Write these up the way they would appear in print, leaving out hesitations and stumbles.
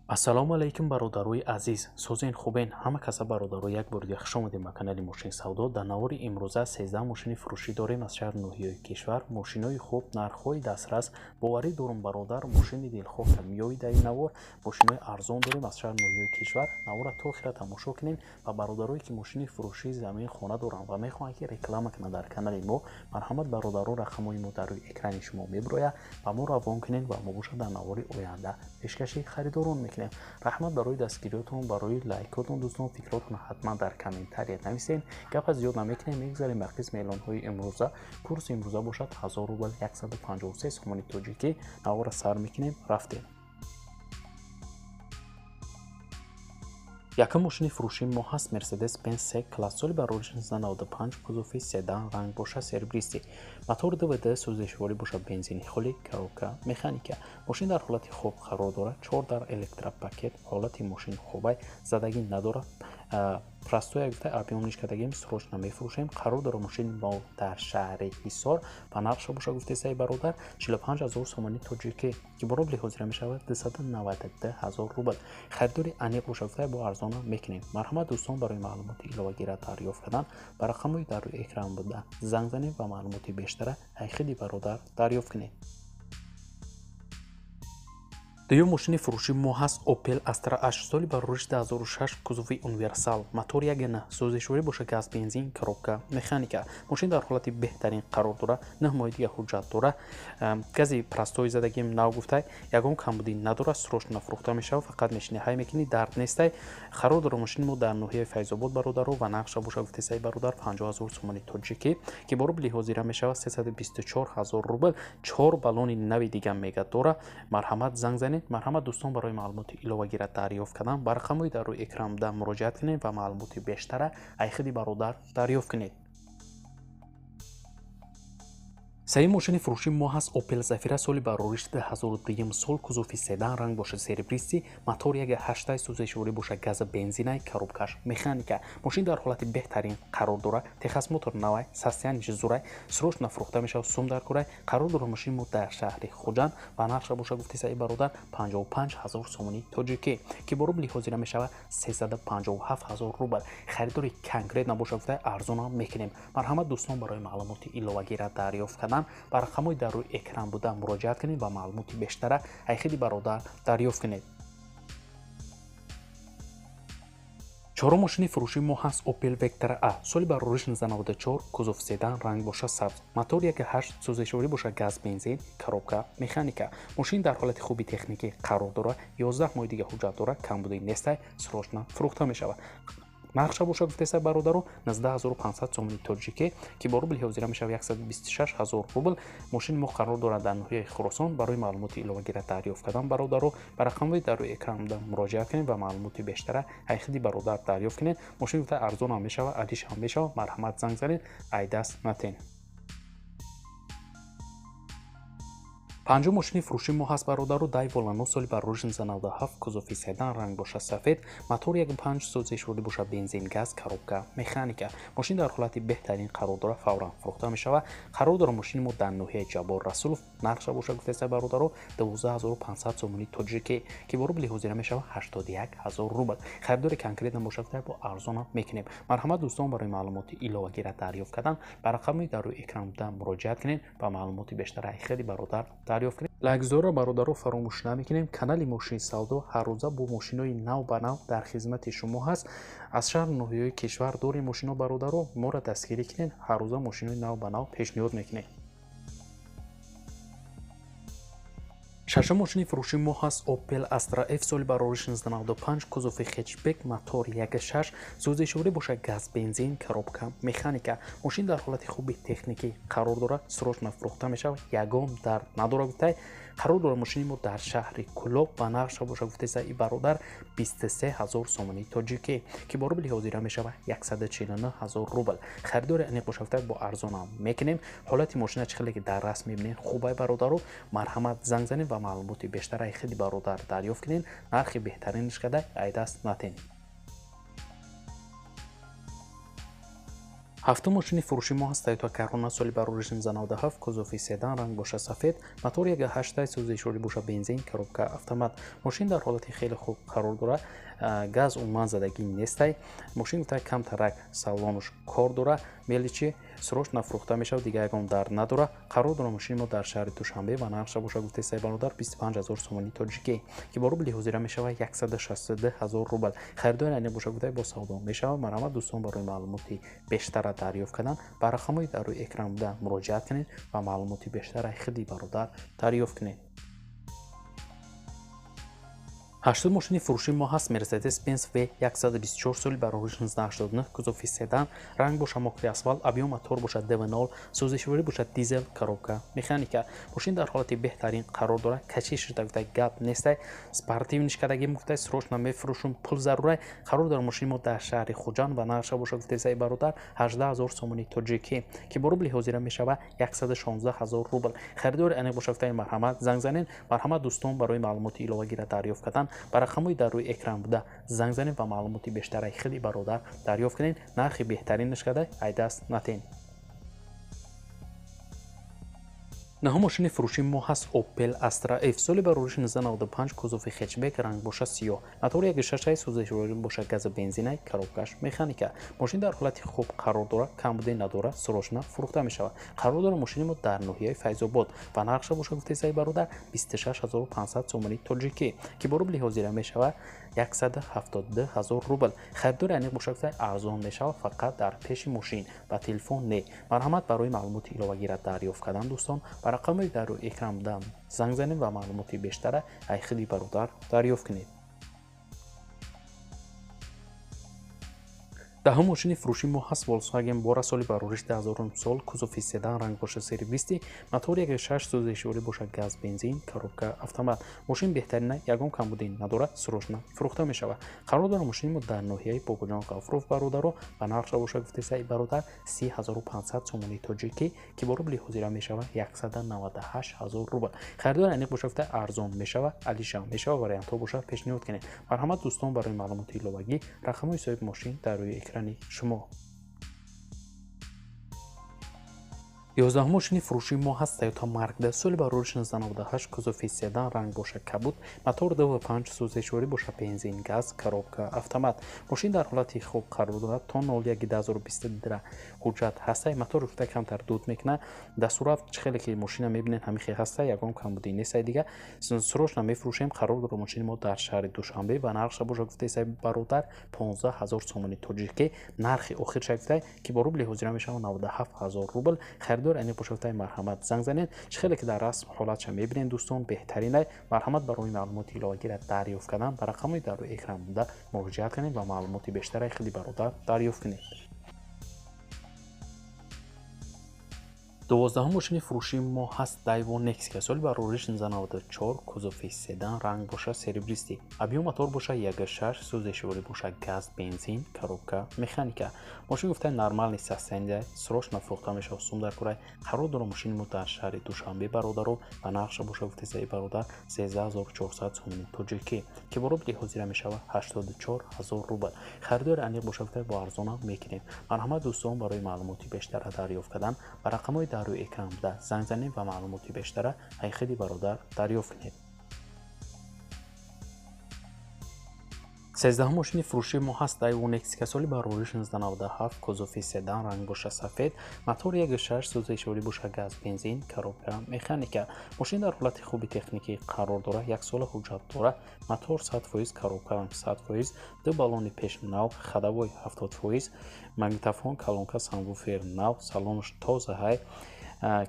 Ассалому алайкум бародарои азиз, созен хубен, ҳама каса бародаро як бор дига хуш омадем ба канали Мошин Савдо. Дар навори имрӯза 13 мошини фурӯшӣ дорем аз шаҳр ноҳияи кишвар. Мошинои хуб, нархҳои дастрас, боварӣ дорум бародар, мошини дилхоҳ меёбӣ дар ин навор. Мошинои арзон дорем аз шаҳр ноҳияи кишвар. Навора то охира тамошо кунем ва бародарое ки мошини фурӯшии замин хона доранд ва мехоҳанд ки реклама кунанд дар канали мо, марҳамат бародаро, рақамҳои мо дар рӯи экрани шумо мебирояд ва мо равон кунед ва мо бошад дар навори оянда пешкаши харидорон мекунем. Раҳмат барои дастгириётон, барои лайкотон, дӯстон, фикротон ҳатман дар комментария нависен. Гапа зиёд намекунем, мегузарем ба қисми эълонҳои имрӯза. Курси имрӯза бошад 1000 рубл 153 сомони тоҷикӣ. Навора сар мекунем, рафтем. Якум мошини фурӯшии мо ҳаст Mercedes-Benz C класс, соли барориш 1995, кузови седан, ранг боша серебристый, мотор ДВД, сӯзишворӣ боша бензини холӣ, коробка механика. Мошин дар ҳолати хуб қарор дорад, 4 дар электропакет, ҳолати мошин хубай, задагӣ надорад. Простой гуфта объём нишкадагим, срочно мефурӯшем. Қарор дорад мошини мо дар шаҳри Ҳисор ва нархша боша гуфтесаи бародар 45 000 сомони тоҷикӣ, ки бо рубли ҳозира мешавад 292 000 рубл. Харидори аниқ боша гуфта бо арзона мекунем. Марҳамат дӯстон, барои маълумоти иловагира дарёфт кардан ба рақамҳои дар рӯи экран буда занг занед ва маълумоти бештара айхиди бародар дарёфт кунед. Дуюм мошини фурӯшии мо ҳаст Opel Astra H, соли барориш 2006, кузови универсал, мотор 1.9, сӯзишворӣ боша газ бензин, коробка механика. Мошин дар ҳолати беҳтарин қарор дорад, 9 моҳи дига ҳуҷҷат дорад, гази простой задагим нав гуфтай, ягон камбудӣ надорад, срочно фурӯхта мешавад, фақат мешини ҳай мекунӣ, дард нестай. Қарор дорад мошини мо дар ноҳияи Файзобод бародаро ва нархша боша гуфтесаи бародар 50 000 сомони тоҷикӣ, ки бо рубли ҳозира мешавад 324 000 рубл. 4 баллони нави дига мега дорад. Марҳамат занг занед. Марҳамат дӯстон, барои маълумоти иловагира дарёфт кардан ба рақамҳои дар рӯи экран буда муроҷиат кунед ва маълумоти бештара айхиди бародар дарёфт кунед. Сеюм мошини фурӯшии мо ҳаст Opel Zafira, соли барориш 2002 сол, кузови седан, ранг боша серебристый, мотор 1.8, сӯзишворӣ боша газа бензинай, коробкаш механика. Мошин дар ҳолати беҳтарин қарор дорад, техосмотр навай, состояниш зурай, срочно фурӯхта мешавад, сум дар курай. Қарор дорад мошини мо дар шаҳри Хуҷанд ва нархша боша гуфтесаи бародар 55 000 сомони тоҷикӣ, ки бо рубли ҳозира мешавад 357 000 рубл. Харидори конкрет набоша гуфта арзона мекунем. Марҳамат дӯстон, барои маълумоти иловагира дарёфт кардан ба рақамҳои дар рӯи экран буда муроҷиат кунед ва маълумоти бештара айхиди бародар дарёфт кунед. Чорум мошини фурӯшии мо ҳаст Opel Vectra A, соли барориш 1994, кузов седан, ранг боша сабз, мотор 1.8, сӯзишворӣ боша газ бензин, коробка механика. Мошин дар ҳолати хуби техникӣ қарор дорад, 11 моҳи дига ҳуҷҷат дорад, камбудӣ нестай, срочно фурӯхта мешавад. Нархша боша гуфтеса бародаро 19500 сомони тоҷикӣ, ки бо рубли ҳозира мешавад 126 000 рубл. Мошини мо қарор дорад дар ноҳияи Хуросон. Барои маълумоти иловагира дарёфт кардан бародаро ба рақамҳои дар рӯи экран буда муроҷиат кунед ва маълумоти бештара айхиди бародар дарёфт кунед. Мошин гуфта арзон ҳам мешавад, алиш ҳам мешавад. Марҳамат занг занед, айдаст натен. Панҷум мошини фурӯшии мо ҳаст бародаро Daewoo Lanos, соли барориш 1997, кузови седан, ранг боша сафед, мотор 1.5, сӯзишворӣ боша бензин газ, коробка механика. Мошин дар ҳолати беҳтарин қарор дорад, фавран фурӯхта мешавад. Қарор дорад мошини мо дар ноҳияи Ҷаббор Расулов. Нархша боша гуфтеса бародаро 12500 сомони тоҷикӣ, ки бо рубли ҳозира мешавад 81 000 рубл. Харидори конкретно боша гуфта бо арзона мекунем. Марҳамат дӯстон, барои маълумоти иловагира дарёфт кардан ба рақамҳои дар рӯи экран буда муроҷиат кунед ва маълумоти бештара айхиди бародар дарёфт кунед. Лайкзорро бародаро фаромӯш намекунем. Канали Мошини Савдо ҳаррӯза бо мошинои нав ба нав дар хизмати шумо ҳаст. Аз шаҳр ноҳияҳои кишвар дорем мошино бародаро, моро дастгирӣ кунед, ҳаррӯза мошинои нав ба нав пешниҳод мекунем. Шашум мошини фурӯшии мо ҳаст Opel Astra F, соли барориш 1995, кузови хетчбек, мотор 1.6, сӯзишворӣ боша газ бензин, коробка механика. Мошин дар ҳолати хуби техникӣ қарор дорад, срочно фурӯхта мешавад, ягон дард надорад гуфтай. Қарор дорад мошини мо дар шаҳри Кулоб ва нархша боша гуфтеса и бародар 23 000 сомони тоҷикӣ, ки бо рубли ҳозира мешавад 149 000 рубл. Харидори аниқ боша гуфта бо арзонам мекунем. Ҳолати мошина чӣ хеле ки дар расм мебинед хубай бародаро, марҳамат занг занед ва маълумоти бештар айхиди бародар дарёфт кунед. Нархи беҳтаринаш када айдаст натен. Ҳафтум мошини фурӯши мо ҳаст Toyota Corona соли барориш 1997, кузови седан, ранг боша сафед, мотор 1.8, сӯзишворӣ боша бензин, коробка автомат. Мошин дар ҳолати хеле хуб қарор дорад, газ умуман задагӣ нестай. Мошин гуфта камтарак салонуш кор дора, меличи срочно фурӯхта мешавад, дигар ягон дард надора. Қарор дора мошини мо дар шаҳри Душанбе ва нархша боша гуфтесай бародар 25 000 сомонии тоҷикӣ, ки бо рубли ҳозира мешавад 162 000 рубл. Харидори айни боша гуфта бо савдо мешавад. Марҳамат дӯстон, барои маълумоти бештара дарёфт кардан ба рақамҳои дар рӯи экран буда муроҷиат кунед ва маълумоти бештара худи бародар дарёфт кунед. Ҳаштум мошини фурӯши мо ҳаст Mercedes-Benz V124 соли барориш 1989, кузови седан, ранг боша мокри асфалт, объем мотор боша 2.0, сӯзишворӣ боша дизел, коробка механика. Мошин дар ҳолати беҳтарин қарор дорад, качи шуда гуфта гап нестай, спортивный кадаги гуфта срочно мефурӯшум, пул зарурай. Қарор дорад мошини мо дар шаҳри Хуҷанд ва нархша боша гуфтесай бародар 18 000 сомонии тоҷикӣ, ки бо рубли ҳозира мешавад 116 000 рубл. Харидори аниқ боша гуфтаи марҳамат занг занед. Марҳамат дӯстон, барои маълумоти иловагиро дарёфт кардан ба рақамҳои дар рӯи экран буда занг занед ва маълумоти бештараи худи бародар дарёфт кунед. Нархи беҳтаринаш карда ай даст натен. Наҳум мошини фурӯши мо ҳаст Opel Astra F соли барориши 1995, кузови хетчбек, ранг боша сиёҳ, мотор 1.6, сӯзишворӣ боша газу бензинай, коробкаш механика. Мошин дар ҳолати хуб қарор дорад, камбудӣ надорад, срочно фурӯхта мешавад. Қарор дорад мошини мо дар ноҳияи Файзобод ва нархша боша гуфтесай бародар 26 500 сомонии тоҷикӣ, ки бо рубли ҳозира мешавад 172 000 рубл. Харидори аниқ боша гуфта арзон мешавад, фақат дар пеши мошин, ба телефон не. Марҳамат барои маълумоти иловагиро дарёфт кардан дӯстон ба рақамҳои дар рӯи экран буда занг занед ва маълумоти бештара ай худи бародар дарёфт кунед. Даҳум мошини фурӯши мо ҳаст Volkswagen Bora соли барориш 2000 сол, кузови седан, ранг боша серебристый, мотор 1.6, сӯзишворӣ боша газ, бензин, коробка автомат. Мошин беҳтарина, ягон камбудӣ надорад, срочно фурӯхта мешавад. Қарор дорад мошини мо дар ноҳияи Бобоҷон Ғафуров бародаро ва нархша боша гуфтесай бародар 30 500 сомонии тоҷикӣ, ки бо рубли ҳозира мешавад 198 000 рубл. Харидори аниқ боша гуфта арзон мешавад, алиша мешавад, вариантҳо боша пешниҳод кунед. Марҳамат дӯстон, барои маълумоти иловагӣ рақамҳои соҳиби мошин дар рӯи экран шумо. 11 мошини фурӯши мо ҳаст Toyota Mark II соли барориш 1998, кузови седан, ранг боша кабуд, мотор 2.5, сӯзишворӣ боша бензин, газ, коробка автомат. Мошин дар ҳолати хуб қарор дорад, то 01/2022 ҳуҷҷат ҳастай. Мотор гуфта камтар дуд мекунад, дар сурат чӣ хеле ки мошина мебинед ҳамин хел ҳастай, ягон камбудӣ нестай. Дига срочно мефурӯшем. Қарор дорад мошини мо дар шаҳри Душанбе ва нархша боша гуфтесай бародар 15 000 сомонии тоҷикӣ, нархи охирша гуфтай, ки бо рубли ҳозира мешавад 97 000 рубл. Харидор аниқ боша гуфтай марҳамат занг занед. Чӣ хеле ки дар расм ҳолатша мебинед дӯстон, беҳтаринай. Марҳамат барои маълумоти иловагиро дарёфт кардан ба рақамҳои дар рӯи экран буда муроҷиат кунед ва маълумоти бештараи худи бародар дарёфт кунед. 12 мошини фурӯши мо ҳаст Daewoo Nexia соли барориш 1994, кузови седан, ранг боша серебристый, объем мотор боша 1.6, сӯзишворӣ боша газ, бензин, коробка механика. Мошин гуфта нормальный состояние, срочно фурӯхта мешавад, сум дар курай. Қарор дорад мошини мо дар шаҳри Душанбе бародаро ва нархша боша гуфтесай бародар 13400 сомонии тоҷикӣ, ки бо рубли ҳозира мешавад 84 000 рубл. Харидори аниқ боша гуфта бо арзона мекунем. Марҳамат дӯстон, барои маълумоти бештара дарёфт кардан ба рақамҳои дар рӯи экран буда занг занед ва маълумоти бештара ай худи бародар дарёфт кунед. 13 мошини фурӯши мо ҳаст Daewoo Nexia соли барориш 1997, кузови седан, ранг боша сафед, мотор 1.6, сӯзишворӣ боша газ, бензин, коробка механика. Мошин дар ҳолати хуби техникӣ қарор дорад, як сола ҳуҷҷат дорад, мотор 100%, коробка 100%, ду баллони пеш нав, ходовой 70%, магнитофон, колонка, сабвуфер нав, салонаш тозаҳай,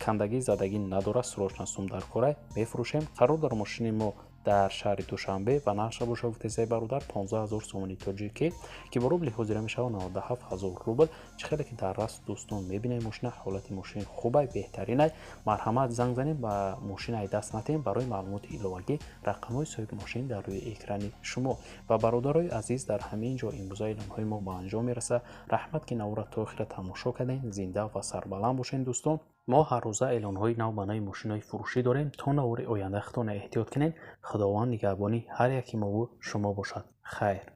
кандагӣ задагӣ надорад, срочно сум дар корай, мефурӯшем. Қарор дорад мошини мо дар шаҳри Душанбе ва нархша боша гуфтесай бародар 15 000 сомонии тоҷикӣ, ки бо рубли ҳозира мешавад 97 000 рубл. Чӣ хеле ки дар раст дӯстон мебинед мошина, ҳолати мошин хубай, беҳтаринай. Марҳамат занг занед, ба мошинаи даст натиҳем. Барои маълумоти иловагӣ рақамҳои соҳиби мошин дар рӯи экрани шумо. Ва бародарои азиз, дар ҳамин ҷо имрӯза эълонҳои мо ба анҷом мерасад. Раҳмат ки навора то охира тамошо кардем. Зинда ва сарбаланд бошед дӯстон. Мо ҳар рӯза эълонҳои нав ба нави мошинҳои фурӯшӣ дорем. То навори оянда худтона эҳтиёт кунед. Худованд нигаҳбони ҳар яки мову шумо бошад. Хайр.